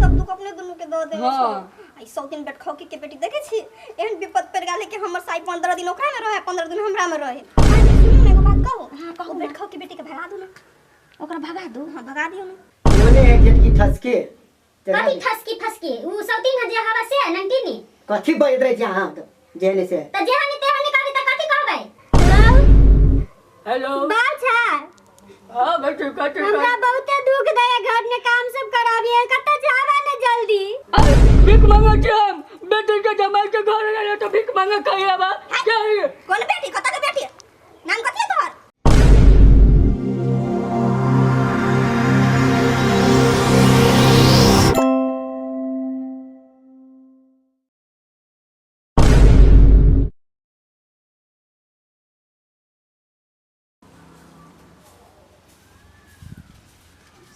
सब दुख अपने दुनू के दऽ देने छौ। आई 100 दिन बैठ खौकी के बेटी देखे छी एहन विपद पड़ गेल कि हमर साई 15 दिन ओकरा में रहे 15 दिन हमरा में रहे। सुनू ने एगो बात कहू। हां कहू। बैठ खौकी बेटी के भगा दू ना। ओकरा भगा दू। हां भगा दियो ना। बोले है जेटकी ठसके कथी ठसकी फसकी उ सौतीन जे हवा से नंटिनी कथी बजैत रहे छी अहाँ जेहने से त जेहने तेहने कहबै त कथी कहबै। हेलो बाछा। हां बेटी कथी हमरा बहुते दुख दे घर में काम सब कराबिए कत जावा ने जल्दी। भीख मांगे छी हम बेटी के जमाई के घर आया तो भीख मांगे खाई बा क्या है? कौन बेटी कत के बेटी नाम कथी है तोहर?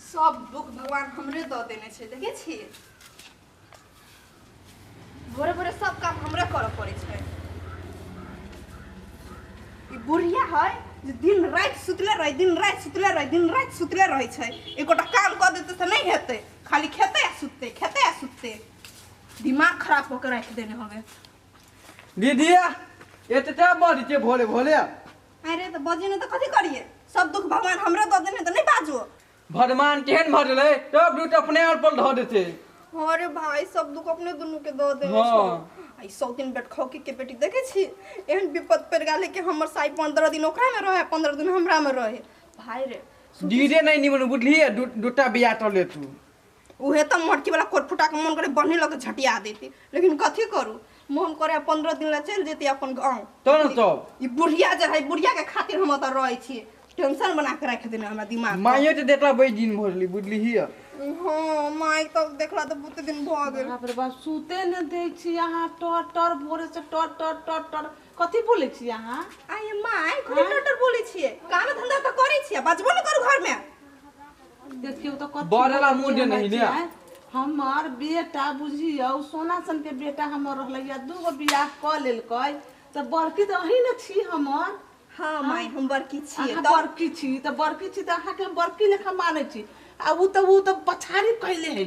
सब दुख भगवान हमरे दऽ देने छै देखे छी भोरे भोरे सब काम हमरे करऽ पड़ै छै। ई बुढ़िया है जे दिन राति सुतले रहे दिन राति सुतले रहे दिन राति सुतले रहै छै एकोटा काम कऽ देतै तऽ नहि हेतै खाली खेतै आ सुततै खेतै आ सुततै दिमाग खराब कऽ के राखि देने हवे। दीदी एते बजै छियै भोरे भोरे। अरे तऽ बजे ने तऽ कथी करिए सब दुख भगवान हमरे दऽ देने तऽ नहि बाजू। भगवान केहन भऽ गेलै सब दुख अपने आप पर धऽ देतै। अरे भाई सब दुख अपने दुनू के दऽ देने छौ। आई 100 दिन बैठ खौकी के बेटी देखे छी एहन विपद पड़ गेल कि हमर साई 15 दिन ओकरा में रहे 15 दिन हमरा में रहे। भाई रे दीदी नहीं निमन बुझलिए दूटा बियाह कर ले तू। उहे तऽ मोटकी वाला कोर फुटा के मन करे बन्हे लग झटिया देती लेकिन कथी करू मन करे 15 दिन ला चलि जेती अपन गाँव। तो न तो ई बुढ़िया जे है बुढ़िया के खातिर हम ओतऽ रहै छी टेंशन बना के राखि देने हमरा दिमाग पर। माइयो तऽ देखला बड़ी दिन भरली बुझली हाँ माय तऽ देखला तऽ बहुते दिन भऽ गेल। बाप रे बाप सुते ने दै छी अहाँ टर टर भोरे से टर टर टर टर कथी बोलै छी अहाँ? आइ माय कथी टर टर बोलै छियै काम धंधा तऽ करै छियै बजबो ने करू घर में। देखियौ तऽ कथी बड़ला बोलै मुँह छी जे हमर नहीं ने। छियै। हमर बेटा बुझियौ सोना सन के बेटा हमर रहलै या दूगो बियाह कऽ लेलकै तऽ बड़की तऽ अहीं ने छी हमर। हाँ माय हम बड़की छियै अहाँ बड़की छी तऽ बड़की छी तऽ अहाँके हम बड़की लेखा मानै छी आ उ तऽ पछाड़ी कैले है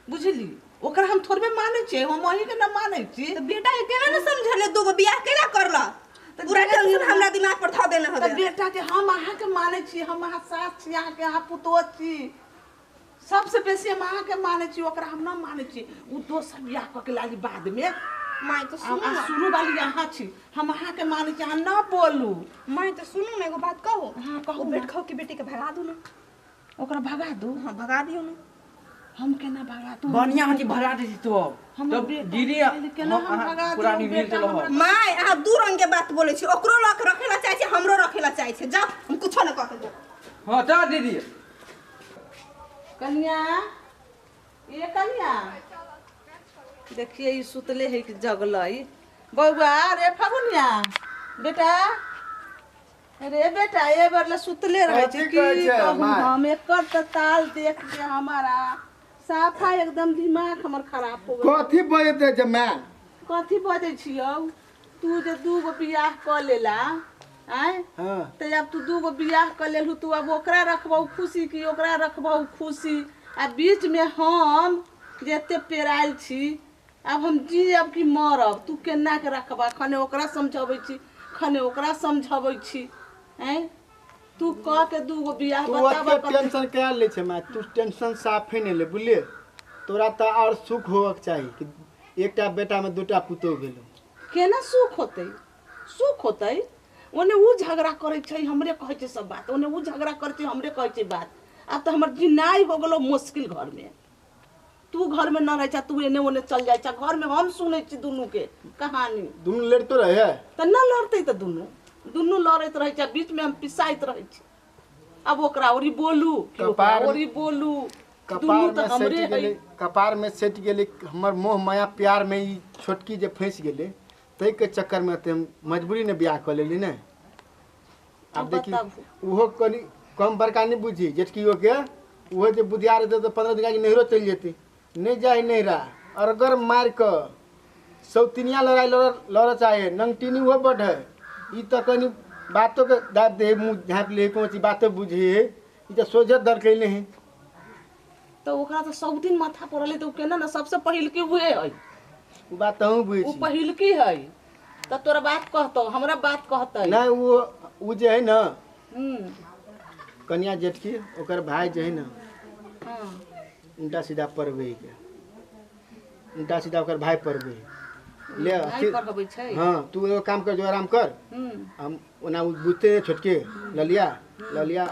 बुझली ओकरा हम थोड़बे मानै छियै हम अहींके ने मानै छी। तऽ बेटा के केना ने समझेले दूगो बियाह केना करला पूरा टेंशन हमरा दिमाग पर धऽ देने हवे। तऽ बेटा के हम अहाँके मानै छी हम अहाँ सास छी अहाँके अहाँ पुतोह छी सबसे बेसी हम अहाँके मानै छी ओकरा हम न मानै छी उ दोसर बियाह कऽ के लाली बाद में। माय तऽ सुनू ने। शुरू वाली अहाँ छी हम अहाँके मानै छी अहाँ न बोलू। माय तऽ सुनू ने एगो बात कहू। हाँ कहू। बैठ खौ के बेटी के भगा दू ना। ओकरा भगा दू। हाँ भगा दियौ ना। हम केना भगा दू? बढ़िया हती भगा दे तो हमर तब बेटा दीदी केना हम भगा पूरा दियौ? निमिल बेटा चलो हमरा my अहाँ दू रंग के बात बोलै छी ओकरो लऽ के रखे ला चाहै छी हमरो रखे ला चाहै छी जाओ हम कुछो न कह के देब। हाँ चल दीदी। कन्या ये कन्या देखिए ई सुतले है कि जगलै बौआ रे फगुनिया बेटा अरे बेटा ए बेर ले सुतले रहै छै कथी की कहै छै, कहू माय? हम एकर तऽ ताल देख के हमारा साफा एकदम दिमाग हमर खराब हो गेल। कथी बजैत रहै छै माय? कथी बजै छियौ तू जे दूगो बियाह कऽ लेला आँय हाँ। तऽ आब तू दूगो बियाह कऽ लेलहु तू आब ओकरा रखबहु खुशी कि ओकरा रखबहु खुशी आ बीच में हम जे एते पेरायल छी आब हम जियब कि मरब तू केना के रखबा खने ओकरा समझबै छी खने ओकरा समझबै छी आँय तू कऽ के दूगो बियाह तू बताबऽ ओते टेंशन क्या लै छै माय तू टेंशन साफे नहि ले बुझलियै तोरा तऽ आओर सुख होबक चाही कि एकटा बेटा में दूटा पुतोह भेलौ। केना सुख होतै? सुख होतै ओने उ झगड़ा करै छै हमरे कहै छै सब बात ओने उ झगड़ा करै छै हमरे कहै छै बात आब तऽ हमर जिनाइ हो गेलौ मुश्किल घर में तू घर में न रहै छ तू एने ओने चल जाइ छ घर में हम सुनै छी दुनू के कहानी। दुनू लड़ितो रहै? तऽ न लड़तै तऽ दुनू दुनू लड़ैत रहै छै बीच में हम पिसाइत रहै छी अब ओकरा ओरी बोलू कि ओकरा ओरी बोलू दुनू कपार तऽ में हमरे सटि है। गेलै कपार में सटि गेलै हमर मोह माया प्यार में ई छोटकी जे फँसि गेलै ताहिके चक्कर में तऽ हम मजबूरी ने बियाह कऽ लेली ने। आब देखी उहो कनि कम बड़का नहि बुझी जेठकियो के उहो जे बुधियार हेतै तऽ 15 दिन नैहरो चलि जेतै नहि जाइ नैहरा अरगर मारि कऽ सौतिनिया लड़ाइ लड़ऽ चाहे नंगटिनी उहो बड है ई तऽ कनि बातो के दाबि दे मुँह झाँपि ले कोनो चीज बातो बुझे है ई तऽ सोझे दरकैले है। तो ओकरा तो सब दिन माथा पड़ले तो केना ना सबसे पहिलकी उहे है। उ बात तहु बुझै उ छी। पहिलकी है त तोरा बात कहतौ हमरा बात कहतै नहीं वो जे है ना कन्या जेठकी ओकर भाई जे है ना हां उल्टा सीधा परबे के उल्टा सीधा ओकर भाई परबे ले भाई परबे छै। हां तू एगो काम कर जो आराम कर। हम ओना बुझते छोटके ललिया ललिया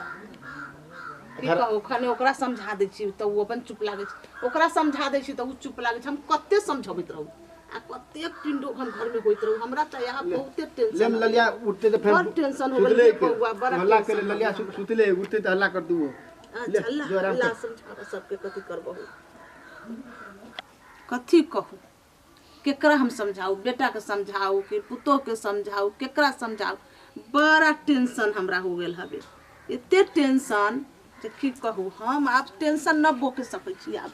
की कहू खने ओकरा समझा दै छी त उ अपन चुप लागै छै ओकरा समझा दै छी त उ चुप लागै छै। हम कते समझबैत रहू आ कते पिंडो हम घर में होइत रहू हमरा त यहाँ बहुते टेंशन ले ललिया उठते त फेर बड़ टेंशन हो गेल बौआ बड़ा हल्ला कर ललिया सुतले उठते त हल्ला कर दू। अच्छा अल्लाह समझाब सबके कथी करबहु कथी कहू केकरा हम समझाऊ बेटा के समझाऊ कि पुतोह के समझाऊ केकरा समझाऊ। बड़ा टेंशन हमरा हो गेल हबे एते टेंशन जे की कहू हम आब टेंशन न बोके सकै छी। आब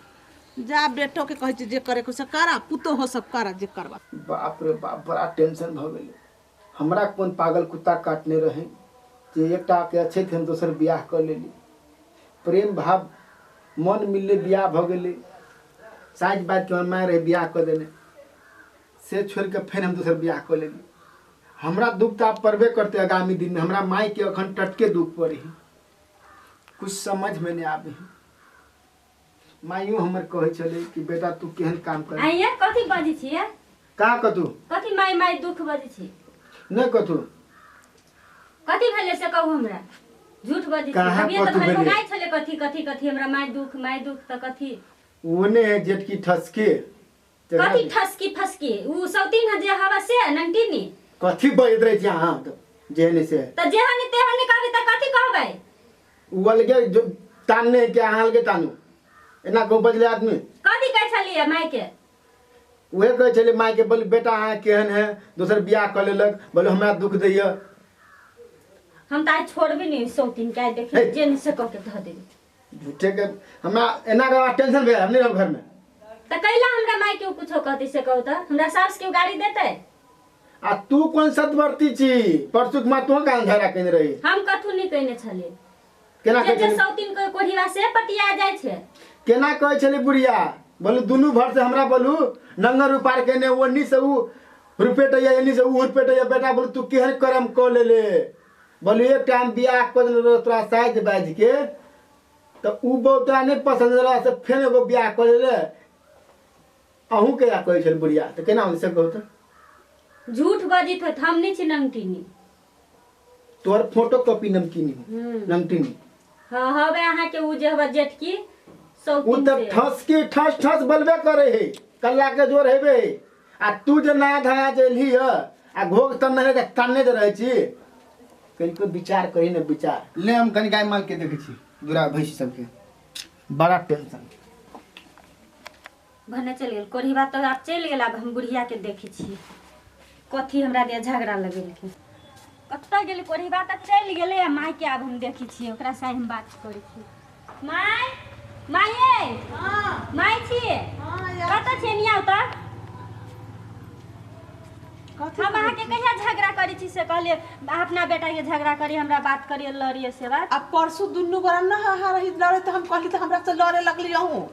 जा बेटो के कहै छी जे करे के से करा पुतोह सब करा जे करबा। बाप रे बाप बड़ा टेंशन भ गेलै। हमरा कोन पागल कुत्ता काटने रहे जे एकटा के अच्छे थे हम दोसर बियाह कर लेली। प्रेम भाव मन मिलले बियाह भ गेलै साँझ बात के माय रहे बियाह कर देने से छोड़ के फेर हम दोसर बियाह कर लेली। हमरा दुख तो आप पड़बे करते आगामी दिन में हमरा माई के अखन टटके दुख पड़े कुछ समझ में नहीं आवे। माइयो हमर कहै छलै कि बेटा तू केहन काम कर आइया कथि बजै छियै का कथु कथि माई माई दुख बजै छी नहीं कथु कथि भेलै से कहू हमरा झूठ बजै छी। अभी त भाई भगाइ छलै कथि कथि कथि हमरा माई दुख त कथि ओने है जेटकी ठसके कथि ठसकी फसकी उ सौतीन ह जे हवा से नंगटीनी कथि बजैत रहै छी अहाँ जेहने से त जेहने तेहने कहबै त कथि कहबै उ अलगे जो तानने के अहाँ अलगे तानू एना को बजले आदमी कथि कहै छलियै माई के उहे कहै छलै माई के बोल बेटा अहाँ केहन है दोसर बियाह क लेलक बोले हमरा दुख दैया। हम त आइ छोड़बे नहीं सौतीन के देखि जेन से कह के ध देबे झूठे के हमरा एना के टेंशन भेल हम नहीं रहब घर में त कैला हमरा माई के कुछो कहती से कहू त हमरा सास के गाड़ी देतै। आ तू कोन सतवर्ती छी परसुक मा तू कान झगड़ा केने रही हम कथु नहीं कहने छलियै केना कहै जे सौतीन के कोढ़ीवा से पटिया जाइ छै केना कहै छलै बुढ़िया बोलू दुनू भर से हमरा बोलू नंगर उपार केने ओनी से उ रुपेटैया एनी से उ रुपेटैया बेटा बोलू तू केहन करम क लेले बोलू एक टाइम बियाह क देने तोरा साइज बाज के त उ बहुतरा नहीं पसंद रहा से फेर एगो बियाह क लेले अहूँ के कहै छलै बुढ़िया त केना होई से कहू त झूठ बजित होत हम नहीं छी नमकीनी तोहर फोटो कॉपी नमकीनी हो नमकीनी। हां हवे अहाँ के उ जे हवा जेठकी सौतीन उ त ठस के ठस ठस बलबे करे है कल्ला के जोर हेबे आ तू जे नया धया जेलही ह आ घोग त नहीं त ताने जे रहै छी कनिको विचार करी न विचार ले हम कनि गाय माल के देखै छी दुरा भैंसी सबके बड़ा टेंशन भने चल गेल कोढ़ीबा त आब चलि गेल। आब हम बुढ़िया के देखै छी कथी हमरा दे झगड़ा लगेलखिन कतऽ गेलै कोढ़ीबा त चलि गेलै आ माय के आब हम देखै छियै ओकरा से हम बात करै छी। My my हां my छियै कतऽ छियै नियाउ त हम अहाँ के कहिया झगड़ा करै छी से कहलियै अपना बेटा के झगड़ा करी हमरा बात करिए लड़िए से बात। आ परसू दुनू गोरा न हा रही लड़े त हम कहली त हमरा से लड़े लगली अहूँ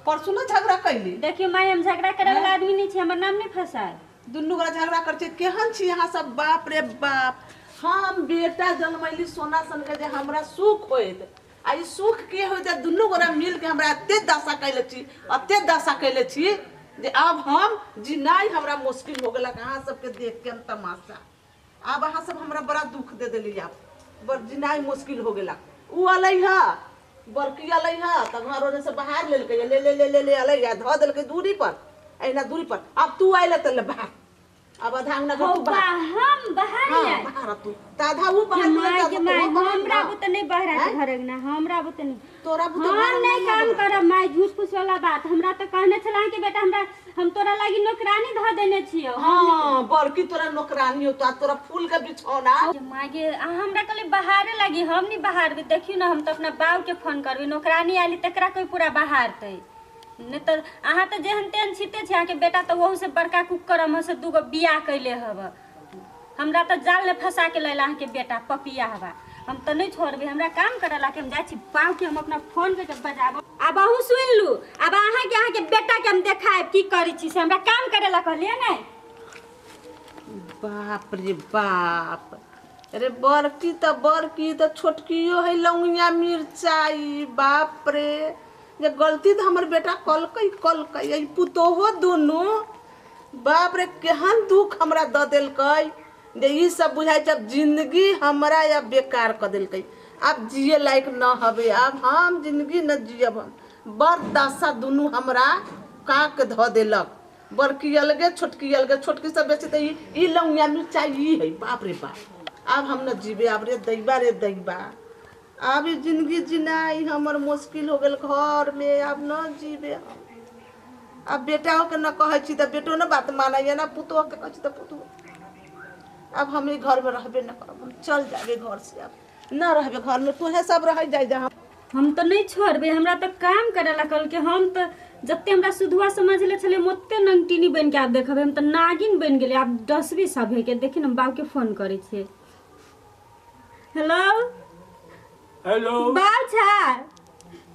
परसू न झगड़ा कैली। देखियो माय हम झगड़ा करे वाला आदमी नहीं छी हमर नाम नहीं फसाए। दुनू गोरा झगड़ा कर छी केहन छी यहाँ सब बाप रे बाप। हम बेटा जनमैली सोना सन के जे हमरा सुख होइत आ ई सुख के होइत दुनू गोरा मिल के हमरा एते दशा कैले छी एते दशा कैले छी जे अब हम जिनाइ हमरा मुश्किल हो गेलक अहाँ सबके देख के हम तमाशा। आब अहाँ सब हमरा बड़ा दुख दे देली आब बड़ जिनाइ मुश्किल हो गेलक। उ अलै ह बड़की अलै ह त घर ओने से बाहर लेलकै ले ले ले ले ले अलै ह धऽ देलकै दूरी पर एना दूरी पर। अब तू आइले त ले बाहर अब आधा अंगना घर तू बाहर हम बाहर हां बाहर तू त आधा उ बाहर माय के माय हमरा बुते नहीं बाहर के घर अंगना हमरा बुते नहीं तोरा बुते हम नहीं काम करब my झूठ फूस वाला बात। हमरा त कहने छला कि बेटा हमरा हम तोरा लागी नौकरानी ध देने छियो। हां बड़की तोरा नौकरानी हो त तोरा फूल के बिछौना my के हमरा कहले बाहरे लागी हम नहीं बाहर भी देखियो ना हम त अपना बाऊ के फोन करबी नौकरानी आली तकरा कोई पूरा बाहरतै नहीं त अहाँ त जेहन तेहन छिते छी अहाँके बेटा त ओहू से बड़का कुकरम से दूगो बियाह कैले हब हमरा त जाल में फंसा के लैला अहाँके बेटा पपिया हवा। हम तो नहीं छोड़बे हमरा काम करे ला के हम जाइ छी बाऊ के हम अपना फोन के जब बजाबो। आब अहूँ सुन लू अब अहाँ के बेटा के हम देखाएब की करै छी से हमरा काम करे ला कहलिए नै। बाप रे बाप अरे बड़की त छोटकियो है लौंगिया मिरचाई बाप रे जे गलती त हमर बेटा कलकै कलकै ई पुतोहो दुनू बाप रे केहन दुख हमरा the देलकै जे ई सब बुझाइ जब जिंदगी हमरा या बेकार क देलकै। अब जिए लायक न हवे अब हम जिंदगी न जियब हम बड़ दशा दुनू हमरा काक ध देलक बड़की अलगे छोटकी अलगे छोटकी सब बेसी त ई लौंगिया मिरचाई ई है बाप रे बाप। अब हम न जीवे अब रे दैबा रे दैबा अब जिंदगी जिनाई हमर मुश्किल हो गेल घर में अब न जीवे हम। अब बेटा के न कहै छी त बेटो न बात मानैया न पुतोह के कहै छी त पुतोह। अब हम ई घर में रहबे न करब हम चल जाबे घर से अब न रहबे घर में तोहे सब रह जाय जा। हम तो नहीं छोड़बे हमरा तो काम करे ला कहलके हम तो जते हमरा सुधुआ समझले छले मोते नंगटिनी बन के आब देखबे हम तो नागिन बन गेले आब 10वीं सब है के देखि न बाबू के फोन करै छियै। हेलो हेलो बाबू छा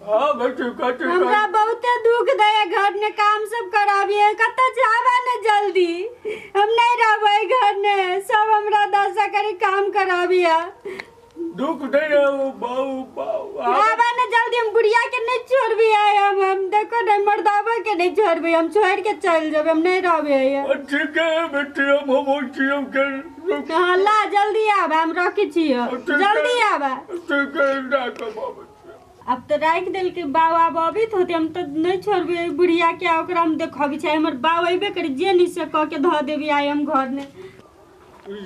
हां बेटी कथी हमरा बहुते दुख दे घर ने काम सब कराबिए कत जाबा ने जल्दी हम नहीं रहबै घर ने सब हमरा दशा करी काम कराबिए दुख दे बाऊ बाऊ आबा ने जल्दी हम बुढ़िया के नहीं छोड़बी आए हम देखो ने मर्दावा के नहीं छोड़बी हम छोड़ के चल जेबै हम नहीं रहबै। ठीक है बेटी हम छियौ के हां ला जल्दी आबा हम रखै छियौ जल्दी आबा। ठीक है राख अब तो राख देल के बाऊ आब अबित होते हम तो नहीं छोड़बे बुढ़िया के ओकरा हम देखबी छै हमर बाऊ अइबे करी जे नहीं से कह के धऽ देबी आइ हम घर ने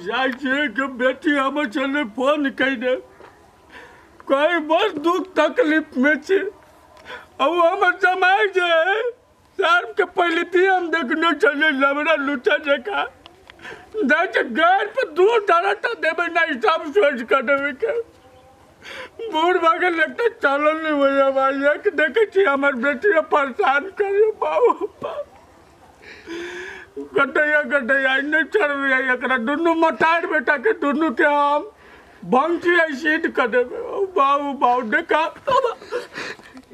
जाइ छियै के बेटी हमर छलै फोन कयने कहीं बस दुख तकलीफ में छी और हमर जमाई जे साहब के पहले थी हम देखने छलै लबड़ा लुचा जका जाइ छै गाड़ पर दूध डालता देबै नहीं सब सोच कर देबै के बूढ़ भऽ गेल एकटा चलल नहीं होइया भाई एक देखै छी हमर बेटी परेशान करियो बाबू गड्ढैया गड्ढैया नहीं छोड़बै एकरा दुनू मटार बेटा के दुनू के हम भंगी सीट कर देबै बाबू बाबू देखा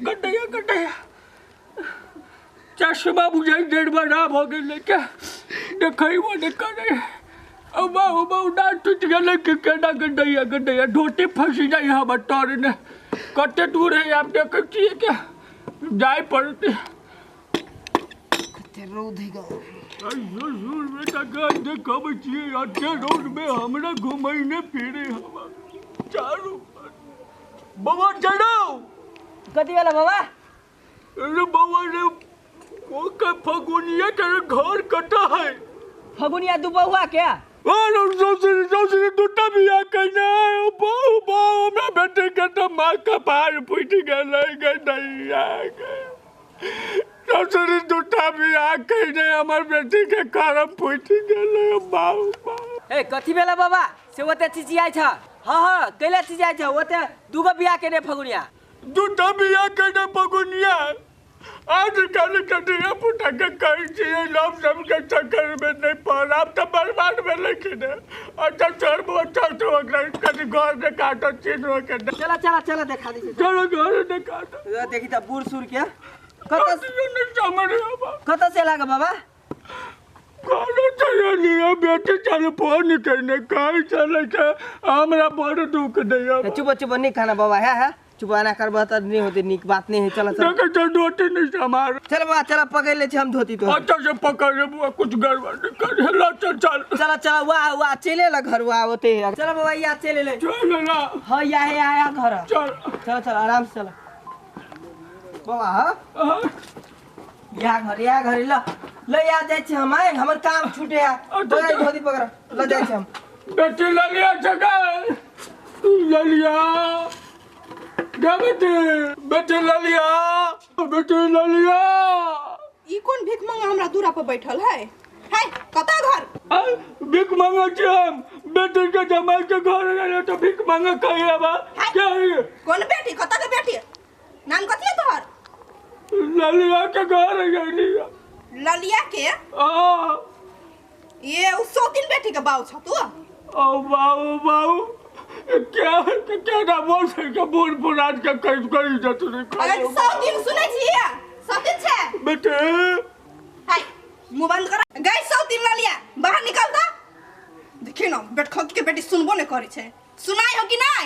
गड्ढैया गड्ढैया चश्मा बुझाइ डेढ़ बड़ा भऽ गेलै के देखैबो नहि करै बाबू बाबू डाँट टूटि गेलै कि केना गड्ढैया गड्ढैया धोती फँसि जाइ हमर तर ने कते दूर है आब देखै छियै के जाय पड़तै। कते रौद है गो बेटा के देखबै छियै अते रोड में हमरा घुमैने फिरे हम चारू बाबा चढ़ाओ कथी वाला बाबा अरे बाबा रे वो के फगुनिया के घर कटा है फगुनिया दुबहुआ के अरे ससुर ससुर दूटा बियाह कइने बहु बहु हमरा बेटे के तो माँ कपार फूटि गेलै गड्ढैया के ससुर दूटा बियाह कइने हमर बेटी के करम फूटि गेलै बाबू बाबू। ए कथी भेला बाबा से ओते चिचियाइ छ? हां हां कैला चिचियाइ छ? ओते दूगो बियाह केने फगुनिया दूटा बियाह केने फगुनिया आज कल के धिया पुता के कहै छियै लोग सबके चक्कर में नहीं पड़ आब तऽ बर्बाद भेलै कि ने। अच्छा छोड़बो चल तो ओकरा कनि घर में काटो चिन्ह के चला चला चला देखा दै चलो घर में काटो देखी त बूढ़ सूढ़ के कत कत से लाग बाबा घर चलिए बेटी चल फोन कइने कहै छलै के हमरा बड़ दुख दैया। चुप चुप नहीं खाना बाबा है है चुप आना करबह त नहीं होते नीक बात नहीं है। चल चल देखै छ धोती नहीं समार चल बाबा चल पकड़ ले छी हम धोती तो अच्छा से पकड़ ले बुआ कुछ गड़बड़ नहीं कर ला चल चल चल चल वाह वाह चले ला घर वाह ओते चल बाबा या चले ले चल ला हां या है या घर चल चल चल आराम से चल बाबा। हां या घर ल ल या जाइ छी हम आइ हमर काम छूटे है धोती पकड़ ल जाइ छी हम बेटी ललिया जगह ललिया बेटी बेटी ललिया बेटी ललिया ई कोन भीख मंगा हमरा दूरा पर बैठल है है कता घर भीख मंगा छी हम बेटी के जमाई के घर रहे तो भीख मंगा कहिया बा क्या है कोन बेटी कता के बेटी नाम कथी है तोहर? ललिया के घर है ललिया के हां ये उ सौतीन बेटी के बाऊ छ तू? ओ बाऊ बाऊ क्या क्या ना बोल सके बूढ़ पुरान के कहीं कहीं इज्जत नहीं अरे करो। सब दिन सुनै छियै सब दिन छै बेटे हाय मुंह बंद कर गई सब दिन ला लिया बाहर निकल ता देखियो ना बेटखौकी के बेटी सुनबो नहीं करै छै सुनाई हो कि नहीं।